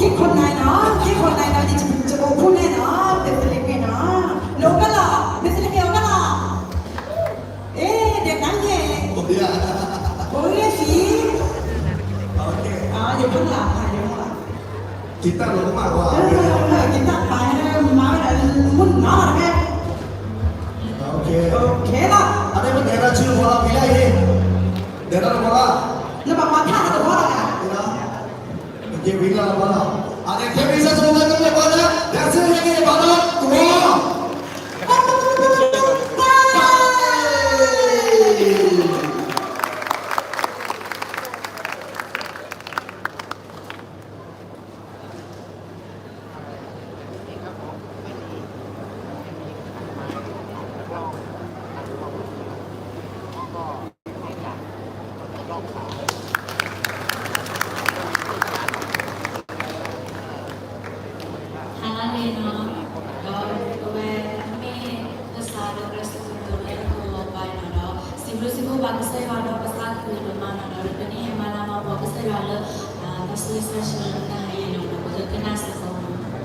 က့ၤခိၣ်နၢ်နီၤ, က့ၤခိၣ်နၢ်နီၤ, ယအိၣ်ဖူန့ၣ်နီၤ, ဖဲသလ့ၣ်ကွံနီၤ, နအိၣ်ကလီၤ, ဖဲသလ့ၣ်ကွံအိၣ်ကလီၤ, အ့ ဒဲးနါယဲၢ်, အိၣ်ဂ့ၤသံ, ယဖးလၢ်ဖးယိၣ်လီၤ, က့ၤတၢ်လီၤကမၣ်ဝဲ, က့ၤတၢ်ပာ်မၤဝဲဒၣ် မုၢ်နီၤတဖဲ, ခဲလီၤ, အန့ၣ်ပတဲဒၣ်ဆူတဘီလီၤ ဖံလၢအံၤ, တဲဒၣ်တဘီလီၤ, နဘၣ်ပာ်ဖျါတဘီလီၤ, က့ၤဝံၤလီၤတဘီလီၤ, အန့ၣ်ခဲပံၤစၢ်ဆိကမိၣ်လၢကမ့ၢ်ဘီလၢ ဒၣ်ဆူဟဲက့ၤဘၣ်လီၤ ကဝီၤ ဟါလၢအဂ့ၤနီၤ, ဒီးအဝဲမ့ၢ်ကစၢ်ဒီးကျဲးစၢးကတိၤလၢကဝီၤပၤနီၤ, ဒီးစံးဘျုးစံးဖှိၣ်ဘၣ်ကစၢ်ယွၤဒီးပသးခုဒိၣ်မးနီၤ, ဒီးပန့ၢ်ဟဲမၤလၤမၤကပီၤကစၢ်ယွၤလၢ တၢ်ဆိၣ်ဂ့ၤဆိၣ်ဝါလၢတၢ်ဟါအံၤနီၤ, ဒီးပကကနၣ်စ့ၢ်ကီးနီၤ.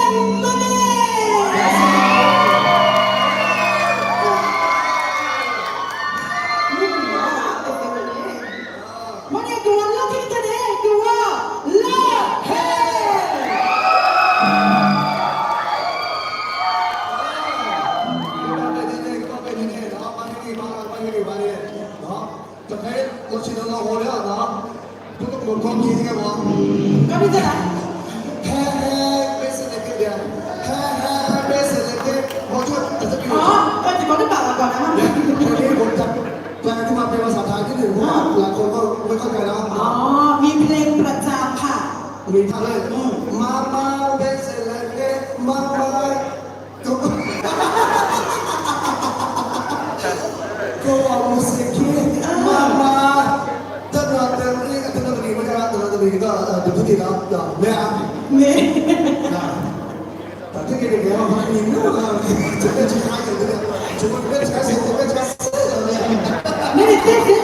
မ့ၢ်မနုၤလဲၣ်. မ့ၢ်န့ၣ် ကဝီၤလၢခံကတၢၢ်န့ၣ် ကဝီၤလၢဟဲ တခါလီၤဆ့ဒီးလီၤဟိလၢ ပကမၤကီမ့ၢ်ဟဲလီၤ, ဟဲဟဲ ဘ့စ့လဲကဲ ဟဲဟဲ ဘ့စ့လဲကဲ မီၤကၠိ တသဘံၣ် တဘၣ်လီၤကီး ပှၤကမၤပဲဘၣ်ဆၣ်ထါကန့ၢ် လၢခိၣ်ကီၢ်ဝဲခီၣ်ကၢလီၤ မ့ၢ်ဖျဲးပြတၢ်ဖး မ့ၢ်ဖျဲး မါမါ ဘ့စ့လဲကဲ မါမါ ကဝီၤမုၢ်စ့ၢ်ကီး မါမါ တနီၤတရံး တနီၤတရံး မ့ၢ်တနီၤတရံး တၢ်ဒုးတ့ၢ်လီၤ မ့ၢ်ဧါ မ့ၢ် တၢ်တက့ၢ်တက့ၢ် မ့ၢ်နံၤနူၤလီၤ တဘဲဆါယဲၢ်တဘဲ တဘဲဆါစဲး တဘဲဆါစဲး မ့ၢ်န့ၣ်တဲသ့